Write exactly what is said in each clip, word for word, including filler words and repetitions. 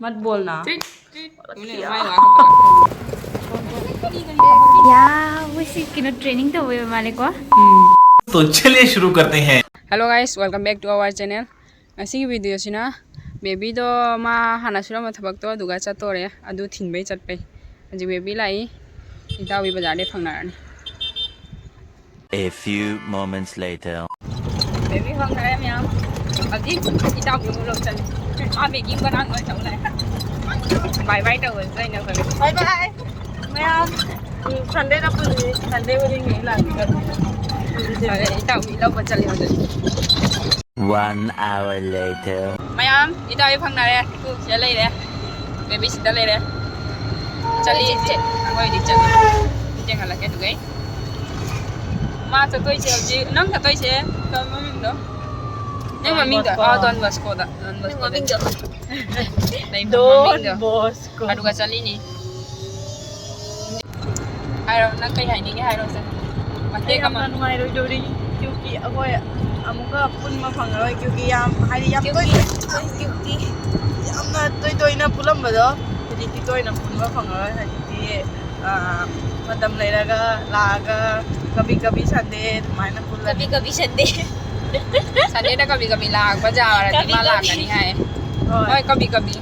मत बोलना। ꯌꯥ, ꯃꯣꯏꯁꯤ ꯀꯩꯅꯣ ꯇ꯭ꯔꯦꯅꯤꯡ ꯇꯧꯕ ꯑꯣꯏꯕ ꯃꯥꯜꯂꯦꯀꯣ꯫ तो चलिए शुरू करते हैं। Hello guys, welcome back to our channel. ꯉꯁꯤꯒꯤ ꯚꯤꯗꯤꯑꯣꯁꯤꯅ ꯕꯦꯕꯤꯗꯣ ꯃꯥ ꯍꯥꯟꯅ ꯁꯨꯔꯝꯕ ꯊꯕꯛꯇꯣ ꯑꯗꯨꯒ ꯆꯠꯇꯣꯔꯦ꯫ ꯑꯗꯨ ꯊꯤꯟꯕꯩ ꯆꯠꯄꯩ꯫ ꯍꯧꯖꯤꯛ ꯕꯦꯕꯤ ꯂꯥꯛꯏ꯫ ꯏꯇꯥꯎꯕꯤ ꯕꯖꯥꯔꯗꯩ ꯐꯪꯅꯔꯅꯤ꯫ A few moments later. Baby ꯐꯪꯅꯔꯦ ꯃꯌꯥꯝ꯫ ꯍꯧꯖꯤꯛ ꯏꯇꯥꯎꯕꯤ ꯑꯃꯨꯛ ꯂꯧ ꯆꯠꯂꯤ꯫ ꯃꯥ ꯃꯦꯒꯤ ꯃꯅꯥꯛ ꯂꯣꯏ ꯇꯧ ꯂꯩ꯫ ꯕꯥꯏ ꯕꯥꯏ ꯇꯧꯕꯁꯨ ꯑꯩꯅ ꯐꯔꯦ꯫ ꯕꯥꯏ ꯕꯥꯏ ꯃꯌꯥꯝ꯫ ꯎꯝ, ꯁꯟꯗꯦꯗ ꯄꯨꯟꯁꯤ꯫ ꯁꯟꯗꯦ ꯈꯨꯗꯤꯡꯒꯤ ꯂꯥꯛꯄꯤꯒꯅꯨ꯫ ꯑꯗꯩ ꯏꯇꯥꯎꯕꯤ ꯂꯧꯕ ꯆꯠꯂꯤ ꯍꯧꯖꯤꯛ꯫ One hour later. ꯃꯌꯥꯝ, ꯏꯇꯥꯎꯕꯤ ꯐꯪꯅꯔꯦ꯫ ꯇꯨ, ꯁꯤꯗ ꯂꯩꯔꯦ꯫ ꯕꯦꯕꯤ ꯁꯤꯗ ꯂꯩꯔꯦ꯫ ꯆꯠꯂꯤ꯫ ꯑꯩꯈꯣꯏꯗꯤ ꯆꯠꯂꯤ꯫ ꯌꯦꯡꯍꯜꯂꯛꯀꯦ ꯑꯗꯨꯒꯩ꯫ ꯃꯥ ꯆꯠꯇꯣꯏꯁꯦ ꯍꯧꯖꯤꯛ꯫ ꯅꯪ ꯆꯠꯇꯣꯏꯁꯦ ꯀꯔꯝꯕ ꯃꯃꯤꯡꯗꯣ? ꯅꯪ ꯃꯃꯤꯡꯗꯣ? ꯑꯥ, ꯗꯣꯟ ꯕꯣꯁꯀꯣꯗ꯫ ꯗꯣꯟ ꯕꯣꯁꯀꯣꯗ꯫ ꯅꯪ ꯃꯃꯤꯡꯗꯣ? ꯅꯪ ꯗꯣꯟ ꯃꯃꯤꯡꯗꯣ? ꯕꯣꯁꯀꯣ꯫ ꯑꯗꯨꯒ ꯆꯠꯂꯤꯅꯤ꯫ ꯍꯥꯏꯔꯣ, ꯅꯪ ꯀꯩ ꯍꯥꯏꯅꯤꯡꯉꯦ ꯍꯥꯏꯔꯣꯁꯦ꯫ ꯑꯩ ꯃꯇꯦꯛ ꯑꯃ꯫ ꯌꯥꯝꯅ ꯅꯨꯡꯉꯥꯏꯔꯣꯏꯗꯧꯔꯤ꯫ ꯀ꯭ꯌꯨꯀꯤ ꯑꯩꯈꯣꯏ ꯑꯃꯨꯛꯀ ꯄꯨꯟꯕ ꯐꯪꯉꯔꯣꯏ꯫ ꯀ꯭ꯌꯨꯀꯤ ꯌꯥꯝ, ꯍꯥꯏꯗꯤ, ꯌꯥꯝ ꯇꯣꯏ ꯀ꯭ꯌꯨꯀꯤ꯫ ꯌꯥꯝꯅ ꯇꯣꯏ ꯇꯣꯏꯅ ꯄꯨꯜꯂꯝꯕꯗꯣ ꯍꯧꯖꯤꯛꯇꯤ ꯇꯣꯏꯅ ꯄꯨꯟꯕ ꯐꯪꯉꯔꯣꯏ꯫ ꯍꯧꯖꯤꯛꯇꯤ, ꯑ, ꯃꯇꯝ ꯂꯩꯔꯒ ꯂꯥꯛꯑꯒ ꯀꯕꯤ ꯀꯕꯤ ꯁꯟꯗꯦ ꯑꯗꯨꯃꯥꯏꯅ ꯄꯨꯜꯂꯅꯤ꯫ कभी कभी संडे। ꯁꯟꯗꯦꯗ ꯀꯕꯤ ꯀꯕꯤ ꯂꯥꯛꯄ ꯌꯥꯔꯗꯤ ꯀꯕꯤ ꯃꯥ ꯀꯕꯤ꯫ ꯂꯥꯛꯀꯅꯤ ꯍꯥꯏ꯫ ꯍꯣꯏ꯫ ꯍꯣꯏ, ꯀꯕꯤ ꯀꯕꯤ꯫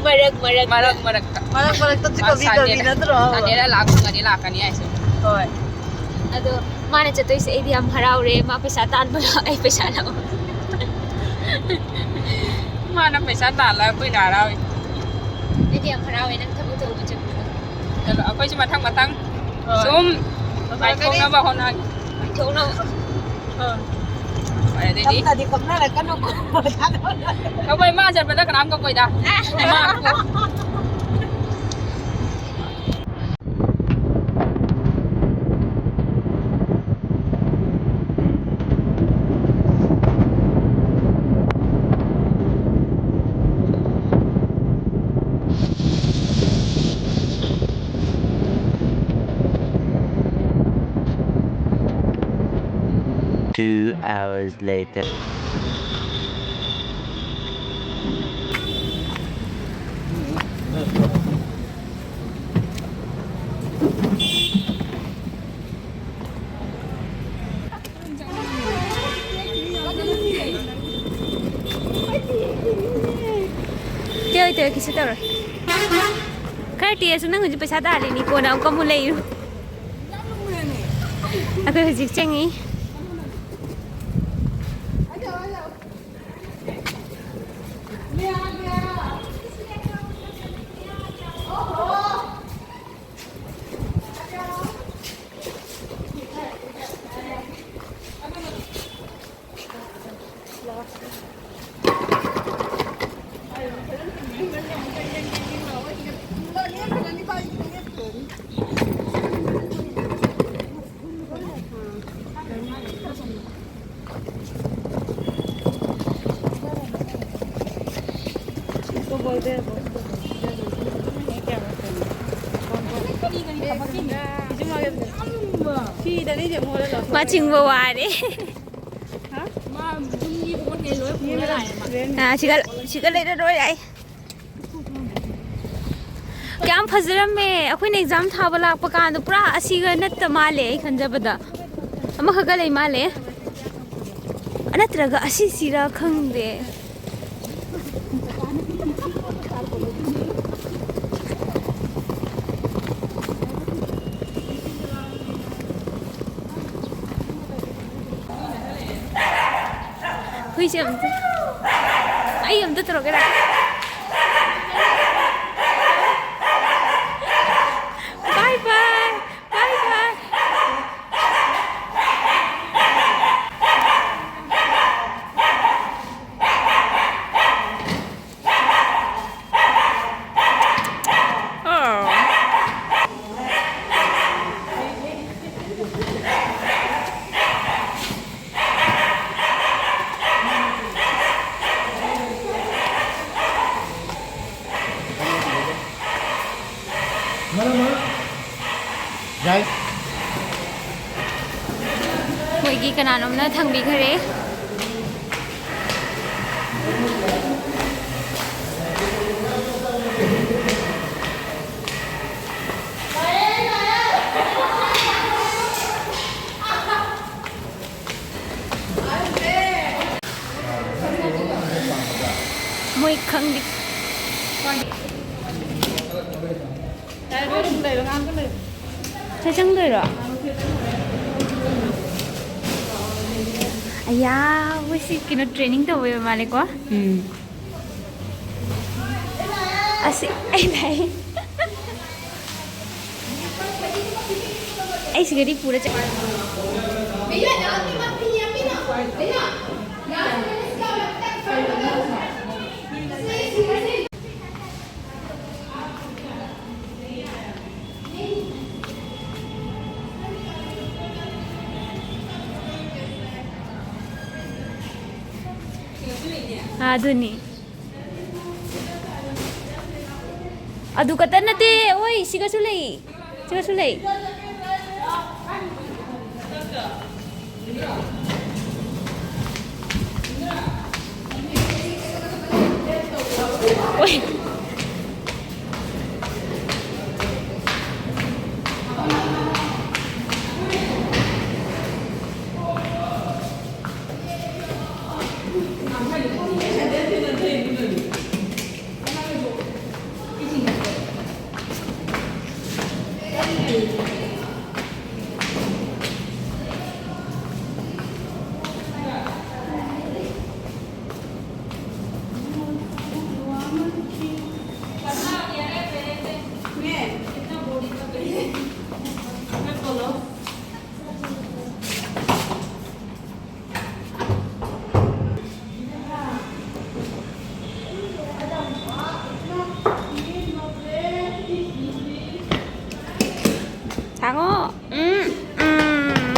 ꯃꯔꯛ ꯃꯔꯛ꯫ ꯃꯔꯛ ꯃꯔꯛꯇ꯫ ꯃꯔꯛ ꯃꯔꯛꯇꯗꯤ ꯃꯥ ꯀꯕꯤ ꯀꯕꯤ ꯁꯟꯗꯦꯗ, ꯅꯠꯇ꯭ꯔꯣ? ꯁꯟꯗꯦꯗ ꯂꯥꯛ ꯐꯪꯉꯗꯤ ꯂꯥꯛꯀꯅꯤ ꯍꯥꯏꯁꯦ꯫ ꯍꯣꯏ꯫ ꯑꯗꯣ ꯃꯥꯅ ꯆꯠꯇꯣꯏꯁꯦ ꯑꯩꯗꯤ ꯌꯥꯝ ꯍꯔꯥꯎꯔꯦ꯫ ꯃꯥ ꯄꯩꯁꯥ ꯇꯥꯟꯕꯗꯣ ꯑꯩ ꯄꯩꯁꯥ ꯂꯧ꯫ ꯃꯥꯅ ꯄꯩꯁꯥ ꯇꯥꯜꯂꯒ ꯑꯩꯈꯣꯏꯅ ꯍꯔꯥꯎꯏ꯫ ꯑꯩꯗꯤ ꯌꯥꯝ ꯍꯔꯥꯎꯋꯦ ꯅꯪ ꯊꯕꯛ ꯇꯧꯕ ꯆꯠꯄꯗꯣ꯫ ꯆꯠꯂꯣ, ꯑꯩꯈꯣꯏꯁꯨ ꯃꯊꯪ ꯃꯊꯪ ꯍꯣꯏ꯫ ꯁꯨꯝ ꯍꯣꯏ, ꯄꯥꯏꯊꯣꯛꯅꯕ ꯍꯣꯠꯅꯒꯦ꯫ ꯊꯣꯛꯅꯕ꯫ ꯑꯥ꯫ ꯍꯣꯏ, ꯑꯗꯩꯗꯤ ꯀꯞꯅꯗꯤ ꯀꯞꯅꯔꯛꯀꯅꯨꯀꯣ꯫ ꯑꯩꯈꯣꯏ ꯃꯥ ꯆꯠꯄꯗ ꯀꯅꯥꯝ ꯀꯞꯄꯣꯏꯗ꯫ ꯃꯥ ꯀꯞꯄꯣꯏ꯫ Two hours later. ꯇꯧꯔꯦ, ꯀꯩꯁꯨ ꯇꯧꯔꯣꯏ꯫ ꯈꯔ ꯇꯦꯁꯨ, ꯅꯪ ꯍꯧꯖꯤꯛ ꯄꯩꯁꯥ ꯇꯥꯜꯂꯤꯅꯤ, ꯀꯣꯟꯅ ꯑꯃꯨꯛꯀ ꯑꯃꯨꯛ ꯂꯩꯔꯨ꯫ ꯑꯩꯈꯣꯏ ꯍꯧꯖꯤꯛ ꯆꯪꯉꯤ꯫ ꯃꯥ ꯆꯤꯡꯕ ꯋꯥꯔꯦ꯫ ꯑꯥ, ꯁꯤꯒ, ꯁꯤꯒ ꯂꯩꯔꯔꯣꯏ ꯑꯩ꯫ ꯀꯌꯥꯝ ꯐꯖꯔꯝꯃꯦ꯫ ꯑꯩꯈꯣꯏꯅ ꯑꯦꯛꯖꯥꯝ ꯊꯥꯕ ꯂꯥꯛꯄ ꯀꯥꯟꯗ ꯄꯨꯔꯥ ꯑꯁꯤꯒ ꯅꯠꯇ ꯃꯥꯜꯂꯦ, ꯑꯩ ꯈꯟꯖꯕꯗ꯫ ꯑꯃꯈꯛꯀ ꯂꯩ ꯃꯥꯜꯂꯦ꯫ ꯅꯠꯇ꯭ꯔꯒ ꯑꯁꯤꯁꯤꯔ ꯈꯪꯗꯦ꯫ ꯍꯨꯏꯁꯦ ꯑꯝꯇ, ꯑꯩ ꯑꯝꯇ ꯇꯧꯔꯛꯀꯦꯔꯥ? Bye bye, bye bye. ꯃꯣꯏꯒꯤ ꯀꯅꯥꯅꯣꯝꯅ ꯊꯥꯡꯕꯤꯈꯔꯦ꯫ ꯃꯣꯏ ꯈꯪꯗꯦ꯫ ꯁꯤ ꯆꯪꯗꯣꯏꯔꯣ? ꯑꯌꯥ, ꯃꯣꯏꯁꯤ ꯀꯩꯅꯣ ꯇ꯭ꯔꯦꯅꯤꯡ ꯇꯧꯕ ꯑꯣꯏꯕ ꯃꯥꯜꯂꯦꯀꯣ꯫ ꯎꯝ꯫ ꯑꯁꯤ ꯑꯩꯅ ꯍꯥꯏ-, ꯑꯩ ꯁꯤꯒꯗꯤ ꯄꯨꯔ ꯆꯠ- ꯑꯥ, ꯑꯗꯨꯅꯤ꯫ ꯑꯗꯨ ꯈꯛꯇ ꯅꯠꯇꯦ, ꯑꯣꯏ, ꯁꯤꯒꯁꯨ ꯂꯩ, ꯁꯤꯒꯁꯨ ꯂꯩ꯫ ꯑꯣꯏ꯫ ꯊꯥꯡꯉꯣ꯫ ꯎꯝ, ꯎꯝ꯫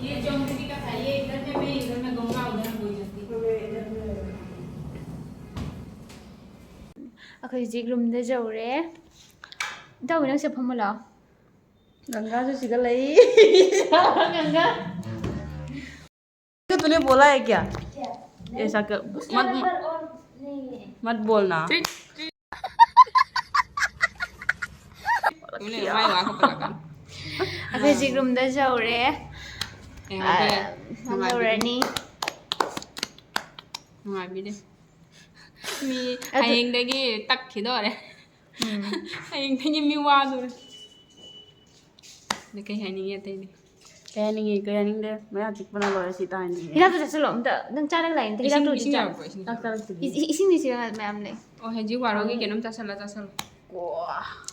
ये जो अंग्रेजी का था, ये इधर में, मैं इधर में गंगा, उधर में कोई जस्ती। ꯑꯩꯈꯣꯏ ꯍꯧꯖꯤꯛ ꯔꯨꯝꯗ ꯌꯧꯔꯦ꯫ ꯏꯇꯥꯎꯕꯤ, ꯅꯪꯁꯦ ꯐꯝꯃꯨ ꯂꯥꯎ꯫ गंगा से सिगल आई। गंगा। तूने बोला है क्या? ऐसा कर, मत, मत बोलना। ꯑꯩꯈꯣꯏ ꯍꯧꯖꯤꯛ ꯔꯨꯝꯗ ꯌꯧꯔꯦ꯫ ꯌꯥꯗꯦ꯫ ꯅꯨꯡꯉꯥꯏꯕꯤꯗꯦ꯫ ꯅꯨꯡꯉꯥꯏꯕꯤꯗꯦ꯫ ꯃꯤ ꯑꯗꯨ ꯍꯌꯦꯡꯗꯒꯤ ꯇꯛꯈꯤꯗꯣꯔꯦ꯫ ꯎꯝ꯫ ꯍꯌꯦꯡꯗꯒꯤ ꯃꯤ ꯋꯥꯗꯣꯔꯦ꯫ ꯑꯗ ꯀꯩ ꯍꯥꯏꯅꯤꯡꯉꯤ ꯑꯇꯩꯗꯤ? ꯀꯩ ꯍꯥꯏꯅꯤꯡꯉꯤ? ꯀꯩ ꯍꯥꯏꯅꯤꯡꯗꯦ꯫ ꯃꯌꯥ ꯆꯤꯛꯄꯅ ꯂꯣꯏꯔꯦ ꯁꯤ ꯇꯥꯏꯅꯦ꯫ ꯍꯤꯗꯥꯛꯇꯨ ꯆꯥꯁꯤꯜꯂꯣ ꯑꯝꯇ꯫ ꯅꯪ ꯆꯥꯔꯒ ꯂꯥꯛꯏ ꯑꯝꯇ꯫ ꯏꯁꯤꯡ, ꯍꯤꯗꯥꯛꯇꯨ ꯏꯁꯤꯡ ꯆꯥ-, ꯌꯥꯎꯔꯛꯄ꯭ꯔꯣ? ꯏꯁꯤꯡ ꯆꯥꯛ ꯌꯥꯎꯔꯛꯄ꯭ꯔꯣ? ꯆꯥꯔꯛꯇ꯭ꯔꯤꯕꯤ꯫ ꯏꯁꯤꯡ, ꯏꯁꯤꯡꯗꯤ ꯁꯤꯗ ꯃꯌꯥꯝ ꯂꯩ꯫ ꯑꯣ, ꯍꯧꯖꯤꯛ ꯋꯥꯔꯧꯒꯤ ꯀꯩꯅꯣꯝ ꯆꯥꯁꯜꯂ ꯆꯥꯁꯜꯂꯣ꯫ ꯀꯣ꯫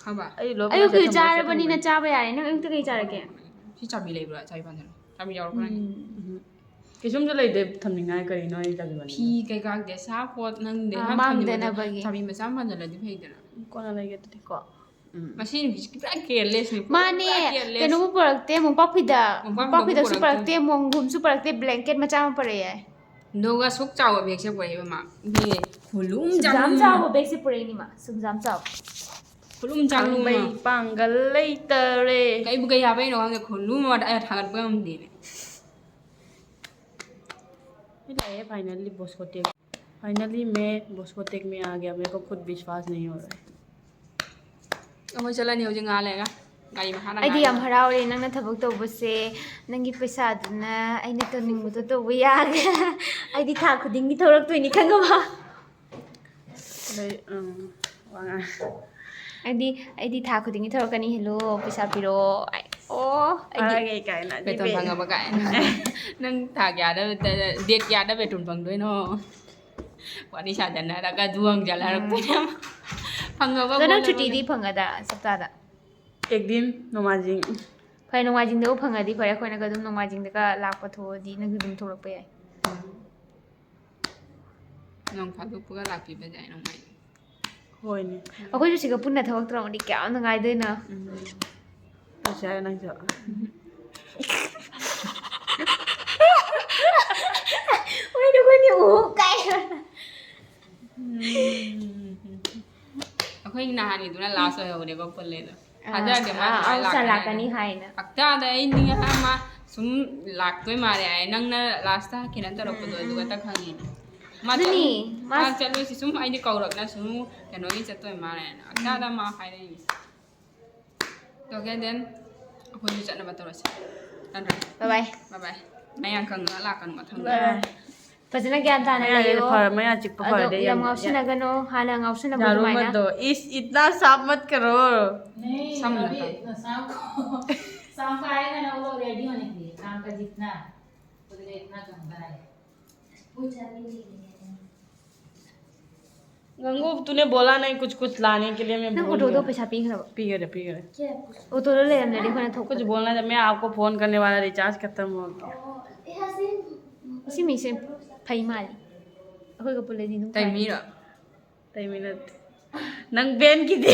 ꯍꯥꯕ? ꯑꯩ ꯂꯣꯏ ꯑꯌꯨꯛꯀꯤ ꯂꯣꯏꯁꯜꯂꯦ, ꯊꯝꯃꯣꯏꯁꯦ ꯆꯥꯔꯕꯅꯤꯅ ꯊꯝꯃꯣꯏꯁꯦ꯫ ꯆꯥꯕ ꯌꯥꯔꯦ꯫ ꯅꯪ ꯑꯌꯨꯛꯇ ꯀꯩ ꯆꯥꯔꯛꯀꯦ? ꯁꯤ ꯆꯥꯕꯤ ꯂꯩꯕ꯭ꯔꯥ? ꯆꯥꯕꯤ ꯄꯥꯟꯖꯜꯂꯣ꯫ ꯆꯥꯕꯤ ꯌꯥꯎꯔꯛꯄ꯭ꯔꯥ ꯌꯦꯡꯒꯦ꯫ ꯎꯝ꯫ ꯎꯝ꯫ ꯀꯩꯁꯨꯝꯁꯨ ꯂꯩꯇꯦ ꯊꯝꯅꯤꯡꯉꯥꯏ, ꯀꯔꯤꯅꯣ ꯑꯩ ꯆꯥꯕꯤ ꯄꯥꯟꯖꯜꯂꯣ? ꯐꯤ ꯀꯩꯀꯥ ꯗꯦꯁꯥ ꯄꯣꯠ ꯅꯪ ꯗꯦꯁꯥ ꯊꯝꯅꯤꯡꯕꯗꯣ ꯃꯥꯡꯗꯅꯕꯒꯤ꯫ ꯆꯥꯕꯤ ꯃꯆꯥ ꯑꯃ ꯄꯥꯟꯖꯜꯂꯗꯤ ꯐꯩꯗꯅ꯫ ꯀꯣꯟꯅ ꯂꯩꯒꯦ ꯑꯗꯨꯗꯤ ꯀꯣ꯫ ꯎꯝ꯫ ꯃꯁꯤ ꯅꯨꯄꯤꯁꯤ ꯄꯨꯔꯥ careless ꯅꯤ, ꯄꯨꯔꯥ ꯃꯥꯅꯦ, careless꯫ ꯀꯩꯅꯣꯕꯨ ꯄꯨꯔꯛꯇꯦ, ꯃꯣꯝꯄꯥꯛ ꯐꯤꯗꯛ, ꯃꯣꯝꯄꯥꯛ ꯃꯣꯝꯄꯥꯛ ꯐꯤꯗꯛꯁꯨ ꯐꯤꯗꯛꯁꯨ ꯄꯨꯔꯛꯇꯦ꯫ ꯄꯨꯔꯛꯇꯦ, ꯃꯣꯝꯒꯨꯝꯁꯨ ꯄꯨꯔꯛꯇꯦ, blanket ꯃꯆꯥ ꯑꯃ ꯄꯨꯔꯛꯑꯦ꯫ ꯑꯗꯨꯒ ꯁꯨꯛ ꯆꯥꯎꯕ ꯕꯦꯒꯁꯦ ꯄꯨꯔꯛꯏꯕ ꯃꯥ꯫ ꯏꯕꯦ, ꯈꯨꯂꯨꯝ ꯁꯨꯛꯌꯥꯝ ꯆꯥꯂꯨꯝ꯫ ꯆꯥꯎꯕ ꯕꯦꯒꯁꯦ ꯄꯨꯔꯛꯏꯅꯤ ꯃꯥ, ꯁꯨꯛꯌꯥꯝ ꯆꯥꯎꯕ꯫ ꯈꯨꯂꯨꯝ ꯆꯥꯂꯨꯝ ꯈꯥꯡꯕꯩ ꯃꯥ꯫ ꯄꯥꯡꯒꯜ ꯂꯩꯇꯔꯦ꯫ ꯀꯩꯕꯨ ꯀꯩ ꯍꯥꯞꯄꯛꯏꯅꯣ ꯈꯪꯗꯦ, ꯈꯨꯂꯨꯝ ꯑꯃ ꯑꯩ ꯊꯥꯡꯒꯠꯄ ꯉꯝꯗꯦꯅꯦ꯫ ये लाए finally बोस्को टेक। Finally मैं बोस्को टेक में आ गया, मेरे को खुद विश्वास नहीं हो रहा है। ꯑꯩꯈꯣꯏ ꯆꯠꯂꯅꯤ ꯍꯧꯖꯤꯛ ꯉꯥꯏꯍꯥꯛ ꯂꯩꯔꯒ꯫ ꯒꯥꯔꯤ ꯃꯈꯥꯗ ꯑꯩꯗꯤ ꯌꯥꯝ ꯉꯥꯏꯔꯒ꯫ ꯍꯔꯥꯎꯔꯦ ꯅꯪꯅ ꯊꯕꯛ ꯇꯧꯕꯁꯦ, ꯅꯪꯒꯤ ꯄꯩꯁꯥꯗꯨꯅ ꯑꯩꯅ ꯇꯧꯅꯤꯡꯕꯗꯣ ꯇꯧꯕ ꯌꯥꯒꯦ꯫ ꯑꯩꯗꯤ ꯊꯥ ꯈꯨꯗꯤꯡꯒꯤ ꯊꯣꯛꯂꯛꯇꯣꯏꯅꯤ ꯈꯪꯉꯕ? ꯑꯗꯩ, ꯎꯝ, ꯋꯥ ꯉꯥꯡ-, ꯑꯩꯗꯤ, ꯑꯩꯗꯤ ꯊꯥ ꯈꯨꯗꯤꯡꯒꯤ ꯊꯣꯛꯂꯛꯀꯅꯤ, "ꯍꯦꯜꯂꯣ, ꯄꯩꯁꯥ ꯄꯤꯔꯛꯑꯣ", ꯑꯩ, ꯑꯣ, ꯑꯩꯗꯤ ꯊꯥꯔꯛꯑꯒꯦ ꯀꯥꯏꯅ, ꯕꯦꯇꯣꯟ ꯖꯤꯄꯦ꯫ ꯐꯪꯉꯕ ꯀꯥꯏꯅ꯫ ꯅꯪ ꯊꯥ ꯀꯌꯥꯗ, date ꯀꯌꯥꯗ ꯕꯦꯇꯣꯟ ꯐꯪꯗꯣꯏꯅꯣ? ꯋꯥꯔꯤ ꯁꯥꯖꯟꯅꯔꯒ ꯑꯗꯨ ꯍꯪꯖꯜꯂꯛꯇꯣꯏꯅꯦ꯫ ꯎꯝ꯫ ꯐꯪꯉꯕ ꯑꯗꯣ ꯅꯪ ꯈꯣꯠꯂꯕ ꯁꯨꯇꯤꯗꯤ ꯅꯪ? ꯐꯪꯒꯗ꯭ꯔꯥ ꯁꯞꯇꯥꯗ? एक दिन ꯅꯣꯡꯃꯥꯏꯖꯤꯡ꯫ ꯐꯔꯦ, ꯅꯣꯡꯃꯥꯏꯖꯤꯡꯗꯕꯨ ꯐꯪꯉꯗꯤ ꯐꯔꯦ, ꯑꯩꯈꯣꯏꯅꯒ ꯑꯗꯨꯝ ꯅꯣꯡꯃꯥꯏꯖꯤꯡꯗꯒ ꯂꯥꯛꯄ ꯊꯣꯛꯑꯗꯤ ꯅꯪꯁꯨ ꯑꯗꯨꯝ ꯊꯣꯛꯂꯛꯄ ꯌꯥꯏ꯫ ꯅꯣꯡ ꯐꯥꯗꯣꯛꯄꯒ ꯂꯥꯛꯄꯤꯕ ꯌꯥꯏ ꯅꯣꯡꯃꯥꯏꯖꯤꯡ꯫ ꯍꯣꯏꯅꯦ꯫ ꯑꯩꯈꯣꯏꯁꯨ ꯁꯤꯒ ꯄꯨꯟꯅ ꯊꯣꯛꯂꯛꯇ꯭ꯔꯣ? ꯑꯃꯗꯤ ꯀꯌꯥꯝ ꯅꯨꯡꯉꯥꯏꯗꯣꯏꯅꯣ꯫ ꯎꯝ꯫ ꯇꯧꯁꯦ ꯍꯥꯏꯔꯣ ꯅꯪꯁꯨ? ꯍꯣꯏꯅꯦ, ꯍꯣꯏꯅꯦ, ꯑꯣ, ꯀꯥꯏ꯫ ꯎꯝ꯫ ꯑꯩꯈꯣꯏ ꯅꯍꯥꯟꯒꯤꯗꯨꯅ last ꯑꯣꯏꯍꯧꯔꯦꯀꯣ, ꯄꯨꯜꯂꯦꯗꯣ꯫ ꯑꯥ, ꯊꯥꯖꯗꯦ ꯃꯥ ꯑꯥ, ꯁꯨꯃꯥꯏꯅ ꯑꯥ, ꯂꯥꯛꯀꯅꯤ ꯁꯥꯂꯥꯛꯀꯅꯤ ꯍꯥꯏꯅ꯫ ꯍꯥꯏꯅ꯫ ꯍꯞꯇꯥꯗ ꯑꯩ ꯅꯤꯡꯉꯥ ꯃꯥ ꯁꯨꯝ ꯂꯥꯛꯇꯣꯏ ꯃꯥꯜꯂꯦ ꯍꯥꯏ꯫ ꯅꯪꯅ last ꯀꯩꯅꯣ ꯇꯧꯔꯛꯄꯗꯣ ꯎꯝ, ꯎꯝ꯫ ꯑꯗꯨꯒ ꯈꯪꯉꯤꯅꯦ꯫ ꯃꯥ ꯑꯗꯨꯅꯤ, ꯆꯠꯂꯨ-, ꯃꯥ ꯃꯥ ꯆꯠꯂꯨꯁꯤ ꯁꯨꯝ ꯑꯩꯗꯤ ꯀꯧꯔꯛꯅ ꯁꯨꯝ ꯀꯩꯅꯣꯒꯤ ꯆꯠꯇꯣꯏ ꯃꯥꯜꯂꯦꯅ꯫ ꯍꯞꯇꯥꯗ ꯃꯥ ꯍꯥꯏꯔꯛꯏꯅꯦ꯫ Okay, then ꯑꯩꯈꯣꯏꯁꯨ ꯆꯠꯅꯕ ꯇꯧꯔꯁꯤ꯫ ꯕꯥꯏ ꯕꯥꯏ꯫ ꯕꯥꯏ ꯕꯥꯏ꯫ ꯃꯌꯥ ꯀꯪꯉꯒ ꯂꯥꯛꯀꯅꯨ ꯃꯊꯪꯗ꯫ ꯕꯥꯏ ꯕꯥꯏ꯫ ꯐꯖꯅ ꯒ꯭ꯌꯥꯟ ꯇꯥꯅ ꯃꯌꯥ ꯂꯩꯌꯣ꯫ ꯐꯔ-, ꯃꯌꯥ ꯆꯤꯛꯄ ꯑꯗꯣ ꯐꯔꯗꯤ ꯌꯥꯝ ꯌꯥꯝ ꯉꯥꯎꯁꯤꯟꯅꯒꯅꯣ, ꯍꯥꯟꯅ ꯉꯥꯎꯁꯤꯟꯅꯕ ꯌꯥꯔꯨ ꯑꯗꯨꯃꯥꯏꯅ꯫ ꯃꯗꯣ, ꯏꯁ, इतना साफ मत करो। नहीं, शाम अभी लगता है। इतना शाम को, शाम को आएगा ना, वो रेडी होने के लिए, काम का जितना, उधर इतना गंदा है। गंगू, तूने बोला नहीं कुछ, कुछ लाने के लिए, मैं ꯅꯪ भूल ꯑꯣꯇꯣꯗꯣ गया। ꯄꯩꯁꯥ ꯄꯤꯈ꯭ꯔꯕ? ꯄꯤꯈꯔꯦ, ꯄꯤꯈꯔꯦ꯫ ꯑꯣꯇꯣꯗꯣ ꯂꯩꯔꯝꯗ꯭ꯔꯗꯤ ꯑꯩꯈꯣꯏꯅ ꯊꯣꯛꯄ꯫ कुछ बोलना था, मैं आपको फोन करने वाला, रिचार्ज खत्म हो गया। ꯁꯤ ꯃꯤꯁꯦ ꯐꯩ ꯃꯥꯜꯂꯤ꯫ ꯑꯩꯈꯣꯏꯒ ꯄꯨꯜꯂꯗꯤ ꯑꯗꯨꯝ ꯐꯔꯅꯤ꯫ ꯇꯥꯏꯃꯤꯔꯣ? ꯇꯥꯏꯃꯤ ꯅꯠꯇꯦ꯫ ꯅꯪ ꯕꯦꯟ ꯀꯤꯗꯦ꯫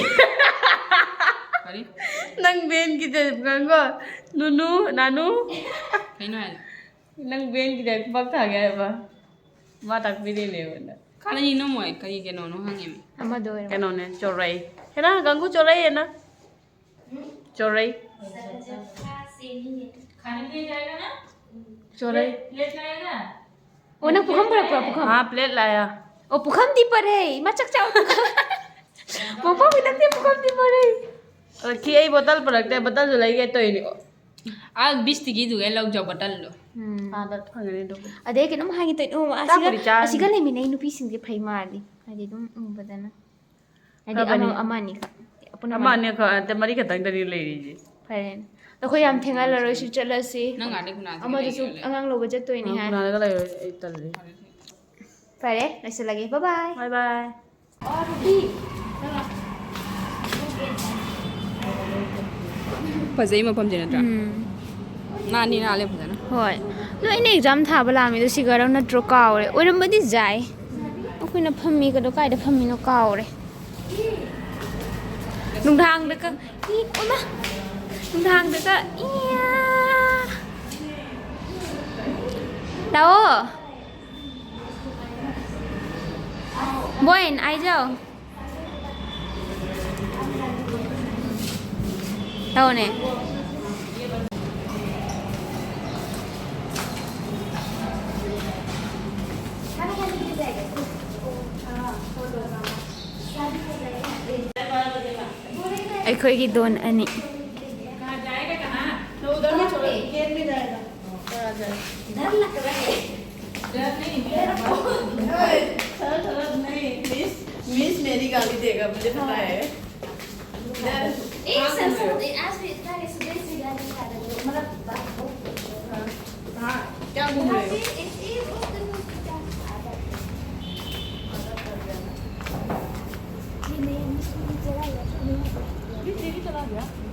ꯀꯔꯤ? ꯅꯪ ꯕꯦꯟ ꯀꯤꯗꯦ, ꯉꯥꯡꯉꯣ꯫ ꯅꯨꯅꯨ, ꯅꯥꯅꯨ꯫ ꯀꯩꯅꯣ ꯍꯥꯏ? ꯅꯪ ꯕꯦꯟ ꯀꯤꯗꯦ, ꯈꯨꯄꯥꯛ ꯊꯥꯒꯦ ꯍꯥꯏꯕ꯫ ꯃꯥ ꯇꯥꯛꯄꯤꯔꯤꯅꯦ ꯑꯩꯉꯣꯟꯗ꯫ ꯀꯔꯤꯅꯣ ꯃꯣꯏ? ꯀꯔꯤ ꯀꯩꯅꯣꯅꯣ ꯍꯪꯉꯦꯃꯤ꯫ ꯑꯃꯗꯣ ꯑꯣꯏꯔꯝꯒꯅꯤ꯫ ꯀꯩꯅꯣꯅꯦ, ꯆꯣꯔꯩ꯫ ꯍꯦꯔꯥ, ꯒꯪꯒꯨ ꯆꯣꯔꯩ ꯍꯦꯅ꯫ ꯆꯣꯔꯩ꯫ खाने के लिए जाएगा ना? ꯆꯣꯔꯩ꯫ प्लेट लाएगा? ꯑꯣ, ꯅꯪ ꯄꯨꯈꯝ ꯄꯨꯔꯛꯄ꯭ꯔꯣ, ꯄꯨꯈꯝ? हाँ, प्लेट लाया। ꯑꯣ, ꯄꯨꯈꯝꯗꯤ ꯄꯔꯦ꯫ ꯏꯃꯥ, ꯆꯥꯛ ꯆꯥꯕ ꯄꯨꯈꯝ꯫ ꯃꯄꯥ ꯈꯤꯇꯪꯗꯤ ꯄꯨꯈꯝꯗꯤ ꯄꯔꯦ꯫ ꯔꯈꯤ, ꯑꯩ ꯕꯣꯇꯜ ꯄꯨꯔꯛꯇꯦ, ꯕꯣꯇꯜꯁꯨ ꯂꯩꯒꯦ ꯇꯧꯔꯤꯅꯤ꯫ ꯑꯥ, ꯕꯤꯁꯇꯤꯒꯤꯗꯨꯒ ꯂꯧꯖꯧ ꯕꯣꯇꯜꯗꯣ꯫ ꯎꯝ꯫ ꯑꯥꯗ ꯐꯪꯒꯅꯤ ꯑꯗꯨꯕꯨꯗꯤ꯫ ꯑꯗꯩ ꯀꯩꯅꯣꯝ ꯍꯥꯏꯒꯦ ꯇꯧꯔꯤꯅꯦ, ꯑꯣ, ꯑꯁꯤꯒ, ꯆꯥꯛꯄꯨꯗꯤ ꯆꯥꯔꯅꯤ꯫ ꯑꯁꯤꯒ ꯂꯩꯃꯤꯟꯅꯩ ꯅꯨꯄꯤꯁꯤꯡꯁꯦ ꯐꯩ ꯃꯥꯜꯂꯤ, ꯍꯥꯏꯗꯤ ꯑꯗꯨꯝ ꯎꯕꯗꯅ꯫ ꯍꯥꯏꯗꯤ ꯐꯕꯅꯤ꯫ ꯑꯃ, ꯑꯃ ꯑꯅꯤ ꯈꯛ꯫ ꯑꯄꯨꯟꯅ ꯑꯃ ꯑꯅꯤ ꯈꯛ ꯅꯠꯇꯦ, ꯃꯔꯤ ꯈꯛꯇꯪꯗꯅꯤ ꯂꯩꯔꯤꯁꯦ꯫ ꯐꯔꯦꯅꯦ꯫ ꯑꯗꯣ ꯑꯩꯈꯣꯏ ꯌꯥꯝ ꯊꯦꯡꯍꯜꯂꯔꯣꯏꯁꯤ, ꯆꯠꯂꯁꯤ꯫ ꯅꯪ ꯑꯥꯗ ꯀꯅꯥ ꯑꯃꯗꯨꯁꯨ ꯂꯩꯔꯤ? ꯑꯉꯥꯡ ꯂꯧꯕ ꯆꯠꯇꯣꯏꯅꯦ ꯍꯥꯏ꯫ ꯀꯅꯥꯒ ꯂꯩꯔꯣꯏ, ꯑꯩ ꯇꯜꯂꯦ꯫ ꯐꯔꯦ, ꯂꯣꯏꯁꯤꯜꯂꯒꯦ꯫ ꯕꯥꯏ ꯕꯥꯏ꯫ ꯕꯥꯏ ꯕꯥꯏ꯫ ꯐꯖꯩ ꯃꯐꯝꯁꯦ ꯅꯠꯇ꯭ꯔꯥ? ꯎꯝ꯫ ꯅꯥꯟꯗꯤ ꯅꯥꯜꯂꯦ ꯐꯖꯅ꯫ ꯍꯣꯏ꯫ ꯑꯗꯣ ꯑꯩꯅ ꯑꯦꯛꯖꯥꯝ ꯊꯥꯕ ꯂꯥꯛꯑꯝꯃꯤꯗꯣ ꯁꯤꯒꯔꯧ ꯅꯠꯇ꯭ꯔꯣ? ꯀꯥꯎꯔꯦ꯫ ꯑꯣꯏꯔꯝꯕꯗꯤ ꯌꯥꯏ꯫ ꯑꯩꯈꯣꯏꯅ ꯐꯝꯃꯤ, ꯀꯗꯣ ꯀꯥꯏꯗ ꯐꯝꯃꯤꯅꯣ ꯀꯥꯎꯔꯦ꯫ ꯅꯨꯡꯗꯥꯡꯗꯒ, ꯏ, ꯑꯣꯃꯥ! ꯅꯨꯡꯗꯥꯡꯗꯒ, ꯏꯌꯥ! ꯂꯥꯛꯑꯣ꯫ ꯕꯣꯏꯟ, आइजाओ। ꯇꯧꯅꯦ꯫ ꯑꯩꯈꯣꯏꯒꯤ ꯗꯣꯟ ꯑꯅꯤ꯫ डर नहीं, मेरा डर नहीं, मिस, मिस मेरी गाली देगा, मुझे पता है। डर। एक सेकंड, आज भी इतना नहीं, सुबह से गाली खा रहे हो, मतलब, बात बहुत हाँ, क्या घूम रहे हो? ये तेरी चला गया।